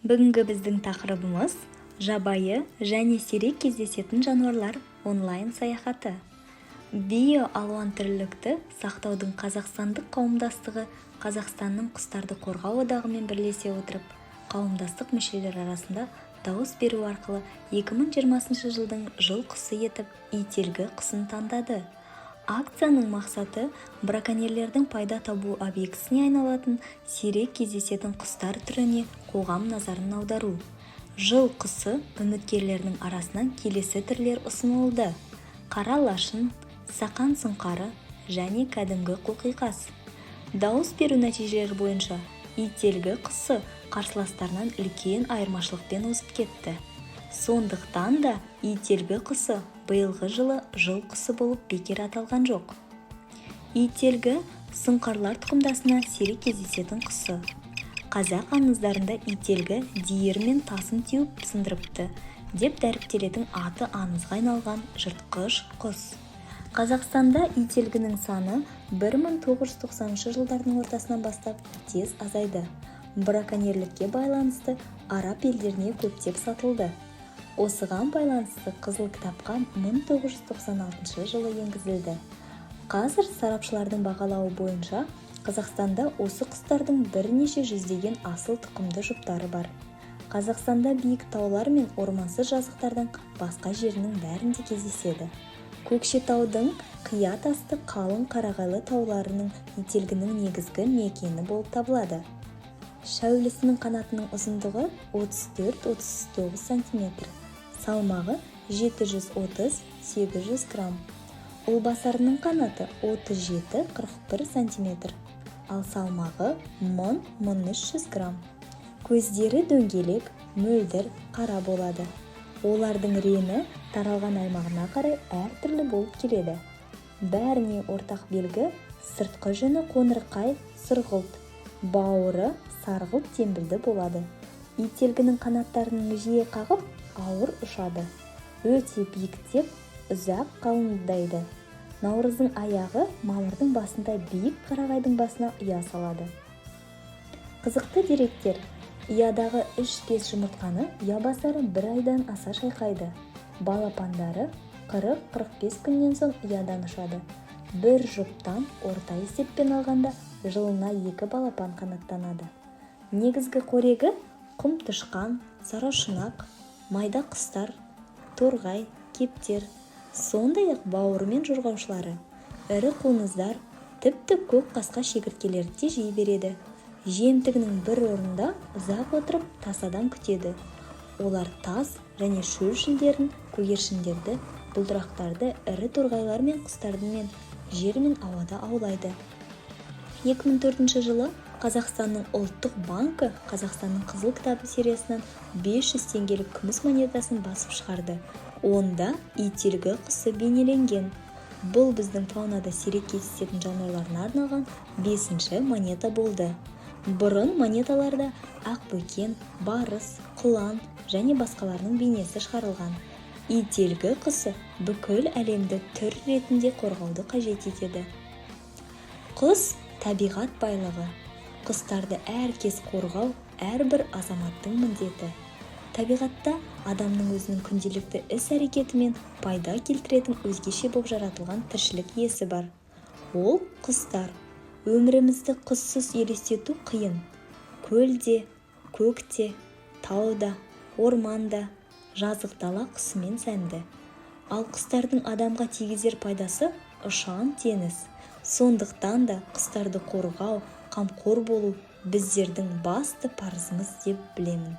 Бүгінгі біздің тақырыбымыз: жабайы және сирек кездесетін жануарлар онлайн саяхаты. Биоалуантүрлілікті сақтаудың қазақстандық қауымдастығы Қазақстанның құстарды қорғау одағымен бірлесе отырып, қауымдастық мүшелері арасында дауыс беру арқылы 2020 жылдың жыл құсы етіп ителгі құсын таңдады. Акцияның мақсаты – браконьерлердің пайда табу объектісіне айналатын сирек кездесетін құстар түріне қоғам назарын аудару. Жыл құсы үміткерлерінің арасынан келесі түрлер ұсынылды: қара лашын, сақан сұңқары және кәдімгі қоқиқаз. Дауыс беру нәтижелері бойынша ителгі құсы қарсыластарынан үлкен айырмашылықпен озып кетті. Сондықтан да ителгі құсы биылғы жылы жыл құсы болып бекер аталған жоқ. Ителгі – сұңқарлар тұқымдасына сирек кездесетін құсы. Қазақ аңыздарында ителгі диірмен тасын теуіп сындырыпты деп дәріптелетін, аты аңызға айналған жыртқыш құс. Қазақстанда ителгінің саны 1990 жылдардың ортасынан бастап тез азайды. Браконьерлікке байланысты араб елдеріне көптеп сатылды. Осыған байланысты Қызыл кітапқа 1996 жылы енгізілді. Қазір сарапшылардың бағалауы бойынша, Қазақстанда осы құстардың бірнеше жүздеген асыл тұқымды жұптары бар. Қазақстанда биік таулар мен ормансыз жазықтардан басқа жерінің бәрінде кездеседі. Көкшетаудың қия тасты қалың қарағайлы тауларының ителгінің негізгі мекені болып табылады. Шәулісінің қанатының ұзындығы 34-39 сантиметр, салмағы 730-800 грамм. Ұлбасарының қанаты 37-41 сантиметр, ал салмағы 1000-1300 грамм. Көздері дөңгелек, мөлдір қара болады. Олардың реңі таралған аймағына қарай әртүрлі болып келеді. Бәріне ортақ белгі – сыртқы жүні қоңырқай сұрғылт, бауыры сарғылт теңбілді болады. Ителгінің қанаттарын жиі қағып, ауыр ұшады. Өте биіктеп, ұзақ қалыңдайды. Наурыздың аяғы, мамырдың басында биік қарағайдың басына ұя салады. Қызықты деректер: ұядағы 3-5 жұмыртқаны ұябасары бір айдан аса шайқайды. Балапандары 40-45 күннен соң ұядан ұшады. Бір жұптан орта есеппен алғанда жылына екі балапан қанаттанады. Негізгі қорегі – құм тышқан, сарашұнақ, майда құстар, торғай, кептер, сондай-ақ бауыры мен жорғалаушылары, ірі қоңыздар, тіпті көк қасқа шегірткелерді де жей береді. Жемтігінің бір орнында ұзақ отырып, тасадан күтеді. Олар тас және шөл жүндерін, көгершіндерді, бұлдырақтарды, ірі торғайлар мен құстарды мен жер мен ауада аулайды. 2004 жылы Қазақстанның ұлттық банкі Қазақстанның Қызыл кітабы сериясынан 500 теңгелік күміс монетасын басып шығарды. Онда ителгі құсы бейнеленген. Бұл біздің фаунада сирек кездесетін жануарларына арналған бесінші монета болды. Бұрын монеталарда ақбөкен, барыс, құлан және басқаларының бейнесі шығарылған. Ителгі құсы бүкіл әлемді түр ретінде қорғауды қажет етеді. Құс – табиғат байлығы. Құстарды әркез қорғау – әрбір азаматтың міндеті. Табиғатта адамның өзінің күнделікті іс-әрекетімен пайда келтіретін өзгеше боп жаратылған тіршілік иесі бар. Ол – құстар. Өмірімізді құссыз елестету қиын. Көл де, көк те, тау да, орман да, жазық дала құсымен сәнді. Ал құстардың адамға тигізер пайдасы ұшан-теңіз. Сондықтан да құстарды қорғау, қамқор болу біздердің басты парызымыз деп білемін.